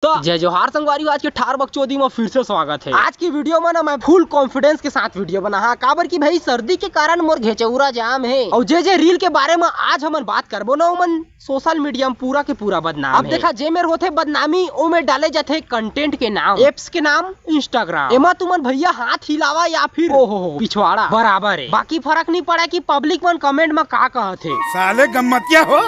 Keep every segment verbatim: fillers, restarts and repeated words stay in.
तो जय जोहार संगवारी हो, आज के ठार बकचोदी में फिर से स्वागत है। आज की वीडियो में ना मैं फुल कॉन्फिडेंस के साथ वीडियो बना हा, काबर कि भाई सर्दी के कारण मोर घेचौरा जाम है। और जे जे रील के बारे में आज हमन बात करबो ना, ओमन सोशल मीडिया में पूरा के पूरा बदनाम अब है। देखा, जे मेर होथे बदनामी, ओमे डाले जाथे कंटेंट के नाम, एप्स के नाम, इंस्टाग्राम। एमा तुमन भैया हाथ हिलावा या फिर ओहो हो पिछवाड़ा, बराबर है। बाकी फर्क नहीं पड़ा कि पब्लिक मन कमेंट में का कहत हे। साले गम्मतिया हो।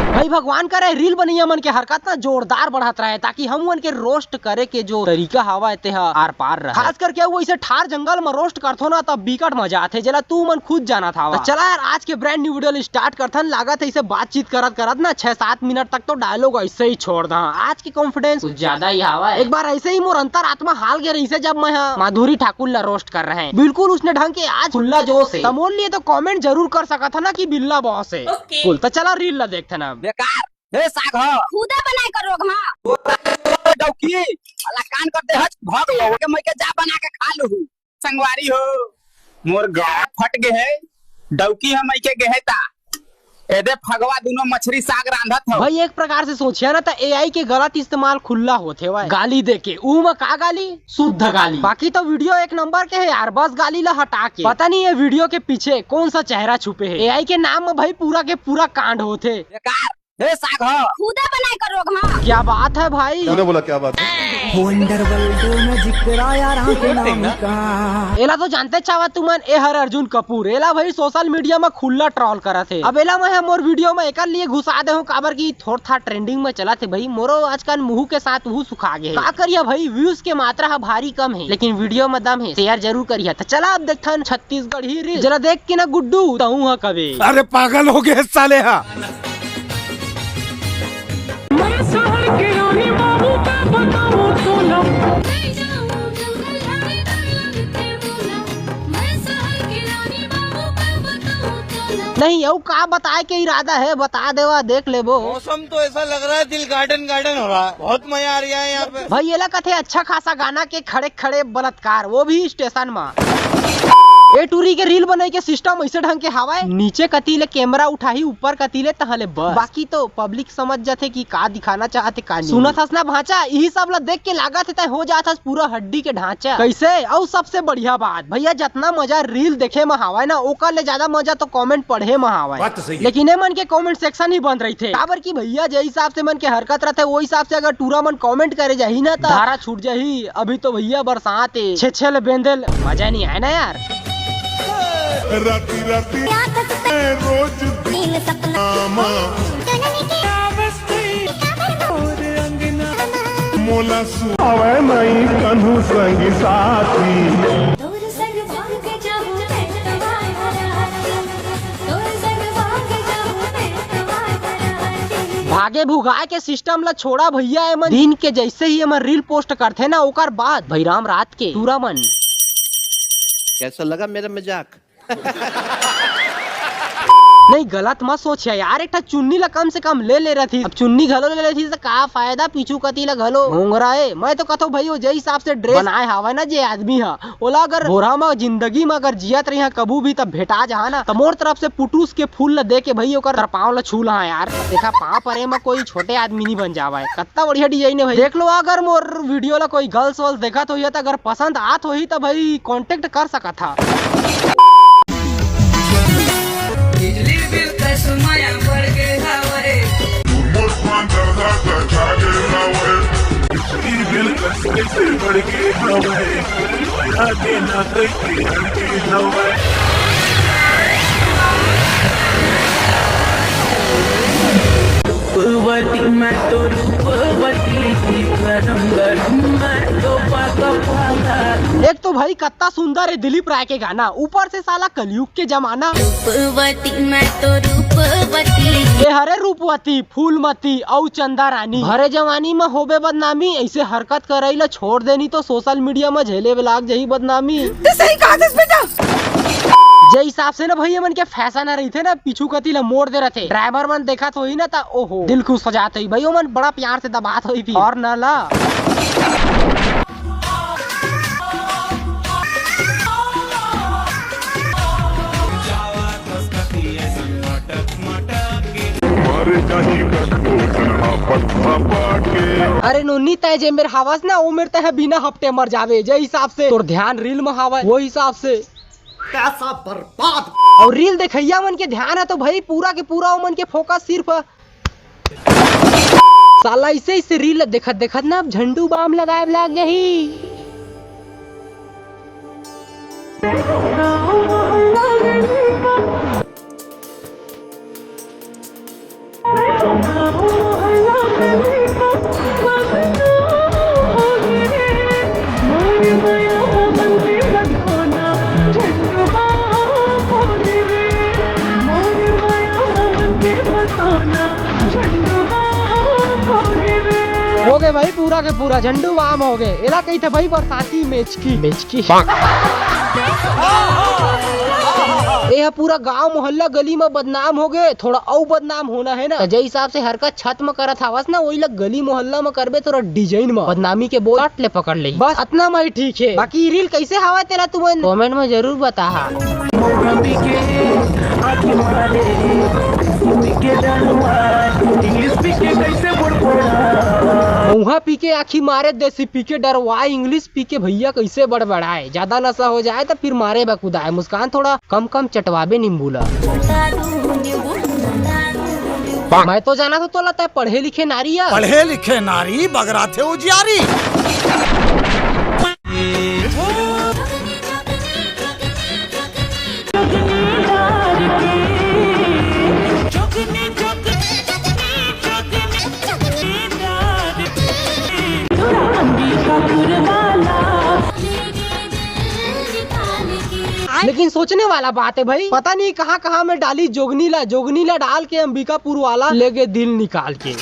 भाई भगवान करे रील बनैया मन के हरकत ना जोरदार बढ़त रहे, ताकि हम मन के रोस्ट करे के जो तरीका हवा तेहा आर पार रहे। खास करके वो इसे ठार जंगल में रोस्ट करथो ना, तब बिकट मजा आथे, जेला तू मन खुद जानत हवा। तो चला यार, आज के ब्रांड न्यू वीडियो स्टार्ट करथन। लागत है इसे बातचीत करत करत ना छह सात मिनट तक तो डायलॉग ऐसे ही छोड़ दा। आज की कॉन्फिडेंस कुछ ज्यादा ही हवा है। एक बार ऐसे ही मोर अंतर आत्मा हाल गए रही से, जब मैं हाँ माधुरी ठाकुर ला रोस्ट कर रहे हैं, बिल्कुल उसने ढंग के आज खुला जोश है। तमोल लिए तो कमेंट जरूर कर सकत है ना कि बिल्ला बॉस है। ओके। कुल तो चला रील ला देखते ना। बेकार, हे साग हो। खुदा बनाए कर रोग, हाँ। डौकी, अला कान कर दे हच, भग लो, ओके मैं के जा बना के खा लूहू। संगवारी हो, मोर गाय फट गे है, डौकी हम के गे है ता। एदे फगवा दुनो मछरी साग रांधत हो। भाई एक प्रकार से सोचिया ना, तो एआई के गलत इस्तेमाल खुला होथे भाई। गाली दे के, ऊ में का गाली? शुद्ध गाली। बाकी तो वीडियो एक नंबर के है यार, बस गाली ला हटा के। पता नहीं ये वीडियो के पीछे कौन सा चेहरा छुपे है। एआई के नाम में भाई पूरा के पूरा कांड होथे। बेकार, हे साग हो। खुदा बनाए कर रोग, हाँ। क्या बात है भाई? तूने बोला क्या बात है? वंडर वर्ल्ड में जिकरा यार आंखों नाम का। एला तो जानते चावा तुमन, ए हर अर्जुन कपूर। एला भाई सोशल मीडिया में खुला ट्रोल करत हे। अब एला मैं मोर वीडियो में एकर लिए घुसा दे हूँ, काबर की थोड़ था ट्रेंडिंग में चलत हे भाई। मोरो आजकल मुंह के साथ वो सुखा गए। का करिया भाई, व्यूज के मात्रा हा भारी कम है, लेकिन वीडियो में दम है। शेयर जरूर करिया। तो चला अब देखथन छत्तीसगढ़ी रील। जरा देख के ना गुड्डू, तहूं हा कबे। अरे पागल हो गए साले हा। मैं शहर के रानी बाबू का बताऊं तोला। नहीं, यू का बताए के इरादा है, बता देवा, देख लेबो। मौसम तो ऐसा लग रहा है, दिल गार्डन गार्डन हो रहा है, बहुत मजा आ रहा है यहाँ पे। भाई, एला कथे अच्छा खासा गाना के खड़े खड़े बलात्कार, वो भी स्टेशन में। ए टूरी के रील बनाई के सिस्टम ऐसे ढंग के हवाए, नीचे कती ले कैमरा उठाही, ऊपर कती ले तहले बस। बाकी तो पब्लिक समझ जाथे कि का दिखाना चाहते का नहीं। सुनत हस ना भांचा, यही सब ला देख के लागत हे तय हो जात हस पूरा हड्डी के ढांचा। कैसे? अउ सबसे बढ़िया बात भैया, जतना मजा रील देखे में हवाए ना, ओकर ले ज्यादा मजा तो कमेंट पढ़े में हवाए। बात तो सही है। लेकिन ए मन के कमेंट सेक्शन ही बंद रहिथे, काबर कि भैया जे हिसाब से मन के हरकत रहथे, वो हिसाब से अगर टूरा मन कमेंट करे जाही ना, तो धारा छूट जाही। अभी तो भैया बरसात है, छे छे ले बेंदेल, मजा नहीं आए ना यार। राती राती रोज दिन सपना। मोला सुहावे नहीं कन्हू संगी साथी। भागे भुगाए के सिस्टम ला छोड़ा भैया, एमन दिन के जैसे ही एमन रील पोस्ट करथे ना, ओकर बाद भैराम रात के टूरा मन। कैसा लगा मेरा मजाक? नहीं, गलत मत सोच यार, एक ठा चुन्नी ला कम से कम ले ले रही। अब चुन्नी घलो ले लेती तो का फायदा, पीछू कती ला घलो घोंघरा ए। मैं तो कथो भाई, वो जे हिसाब से ड्रेस बनाए हावय ना जे आदमी हा, ओला अगर बोरा म जिंदगी म अगर जियत रही कभू भी तब भेटा जहा ना, त मोर तरफ से पुटूस के फूल ला दे के भाई ओकर पाँव ला छू ला यार। देखा, पाँव परे म कोई छोटे आदमी नहीं बन जावा है। कत्ता बढ़िया डिजाइन है भाई। देख लो, अगर मोर वीडियो ला कोई गर्ल्स वर्ल्स देखत होही त अगर पसंद आत होही त भाई कॉन्टेक्ट कर सकत हा। बिजली बिल का सुमाया बढ़ के हवे। बिजली बिल का सुमाया बढ़ के हवे। आगे ना कहीं हट के हवे। रूपवती मैं तो रूपवती, गरम गरम मैं तो पाका पाका। एक तो भाई कत्ता सुंदर है दिलीप राय के गाना, ऊपर से साला कलयुग के जमाना। रूपवती मैं तो रूपवती। ए हरे रूपवती, फूलमती अउ चंदा रानी। भरे जवानी में होबे बदनामी, ऐसे हरकत करई ला छोड़ देनी तो सोशल मीडिया में झेले लाग जही बदनामी। ते सही कहा थस बेटा। जे हिसाब से ना भैया मन के फैशन ह रहिथे ना, पीछू कती ला मोड़ दे रथे, ड्राइवर मन देखत होही ना त ओहो दिल खुश हो जात होही भाई, ओमन बड़ा प्यार से दबात होही भी। और न ला अरे नोनी, तय जे मेर हावस ना, वो मेर तय बिना हफ्ते मर जावे। जे हिसाब से तोर ध्यान रील में हावय, वो हिसाब से। पैसा बर्बाद। और रील देखैया मन के ध्यान है तो भाई, पूरा के पूरा वो मन के फोकस सिर्फ साला ऐसे ऐसे रील देखत देखत ना अब झंडू बाम लगाए लाग गही। हो गए भाई, पूरा के पूरा झंडू बाम हो गए। एला कही थे भाई बरसाती मेचकी, मेचकी। ए ह पूरा गांव मोहल्ला गली में बदनाम हो गए, थोड़ा अउ बदनाम होना है ना। त जे हिसाब से हरकत छत में करत हावस ना, वही ला गली मोहल्ला में करबे, थोड़ा डिजाइन में बदनामी के बोझ ले पकड़ ले। बस अतना में ही ठीक है, बाकी रील कैसे हावय तेला तुमन कमेंट में जरूर बताहा। मउहा पी के आँखी मारे, देसी पी के डरवाए, इंग्लिश पी के भैया कैसे बड़बड़ाए। ज्यादा नशा हो जाए तो फिर मारे बकुदाए। मुस्कान थोड़ा कम कम चटवाबे नींबू ला। मैं तो जाना था तोला, तय पढ़े लिखे नारी या। पढ़े लिखे नारी बगराथे उजियारी। लेकिन सोचने वाला बात है भाई, पता नहीं कहाँ कहाँ में डाली जोगनी ला, जोगनी ला डाल के अंबिकापुर वाला ले गए दिल निकाल के।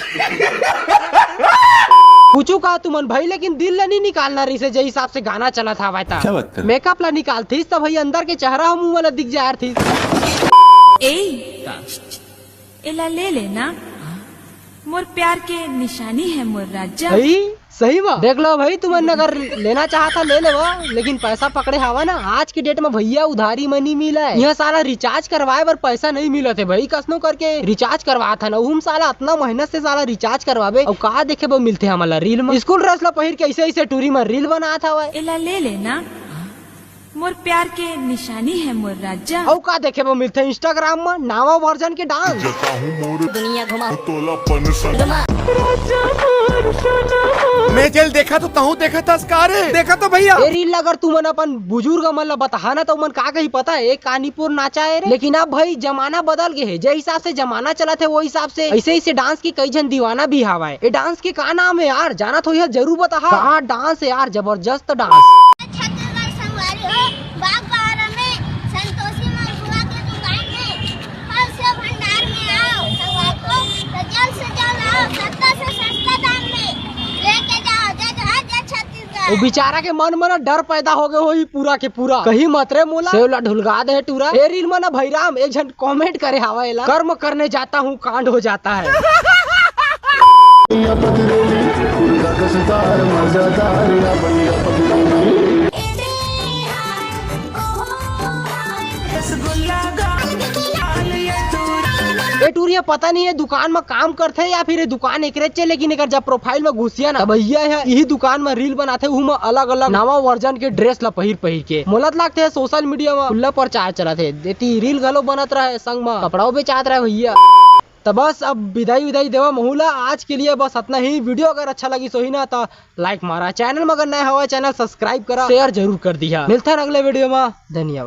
पूछू का तुमन भाई, लेकिन दिल ला नहीं निकालना रहिसे, जे हिसाब से गाना चलत हावय ता। क्या बात कर? मेकअप ला निकालतीस त भाई अंदर के चेहरा हम वाला दिख जा रहिस। ए, एला ले लेना, मोर प्यार के निशानी है मोर राजा। सही, सही बा। देख लो भाई, तुमन अगर लेना चाहता ले लेवा, लेकिन पैसा पकड़े हावा ना। आज के डेट में भैया उधारी में नहीं मिला है। यहाँ साला रिचार्ज करवाए बर पैसा नहीं मिलत है भाई। कसनो करके रिचार्ज करवात है ना, उहू म साला अतना मेहनत से साला रिचार्ज करवाबे, अउ का देखे बर मिलथे हमला रील में। स्कूल ड्रेस ला पहिर के ऐसे ऐसे टूरी में रील बनात हवय। एला ले लेना, मोर प्यार के निशानी है मोर राजा। अउ का देखे बर मिलथे Instagram में नावा वर्जन के डांस। दुनिया घुमा तोला पन। मैं जेल देखा तो तहूँ देखा था का रे? देखा तो भैया। ए रील ला अगर तुमन अपन बुजुर्ग मन ला बताहा ना, तो मन का कही पता है, एक कानीपुर नाचा है रे। लेकिन अब भाई जमाना बदल गए है, जे हिसाब से जमाना चलत है, वो हिसाब से ऐसे ऐसे डांस के कई झन दीवाना भी हावय। ये डांस के का नाम है यार? जाना तो यह जरूर बताहा। का डांस है यार, जबरदस्त डांस। छत्तीसगढ़ संगवारी हो, बागबाहरा में संतोषी मलपुआ के दुकान है। फल से भंडार में आओ, संगवारी हो, तो जल्द से जल्द आओ, सस्ता से सस्ता दाम में लेके जाओ। जय जोहार, जय छत्तीसगढ़। वो बेचारा के मन में ना डर पैदा हो गए होही पूरा के पूरा। कहीं मत रे मोला सेव ला ढुलगा दे टूरा। ए रील में ना भाई राम एक झन कमेंट करे हावा एला, "कर्म करने जाता हूँ, कांड हो जाता है।" ए टूरिया पता नहीं है दुकान में काम करथे या फिर ये दुकान एकरेच हे, लेकिन एकर जब प्रोफाइल में घुसिया ना, त भैया है यही दुकान में रील बनाथे, उहू में अलग-अलग नवा वर्जन के ड्रेस ला पहिर-पहिर के। मोला त लागथे सोशल मीडिया में खुल्ला प्रचार चलत हे, एती रील घलो बनत रहे, संग में कपड़ाओ बेचात रहे भैया। त बस अब विदाई विदाई देवा महू ला। आज के लिए बस अतना ही। वीडियो अगर अच्छा लगिस होही ना त लाइक मारा, चैनल में अगर नया हवा चैनल सब्सक्राइब करा, शेयर जरूर कर दिहा। मिलथन अगले वीडियो में, धन्यवाद।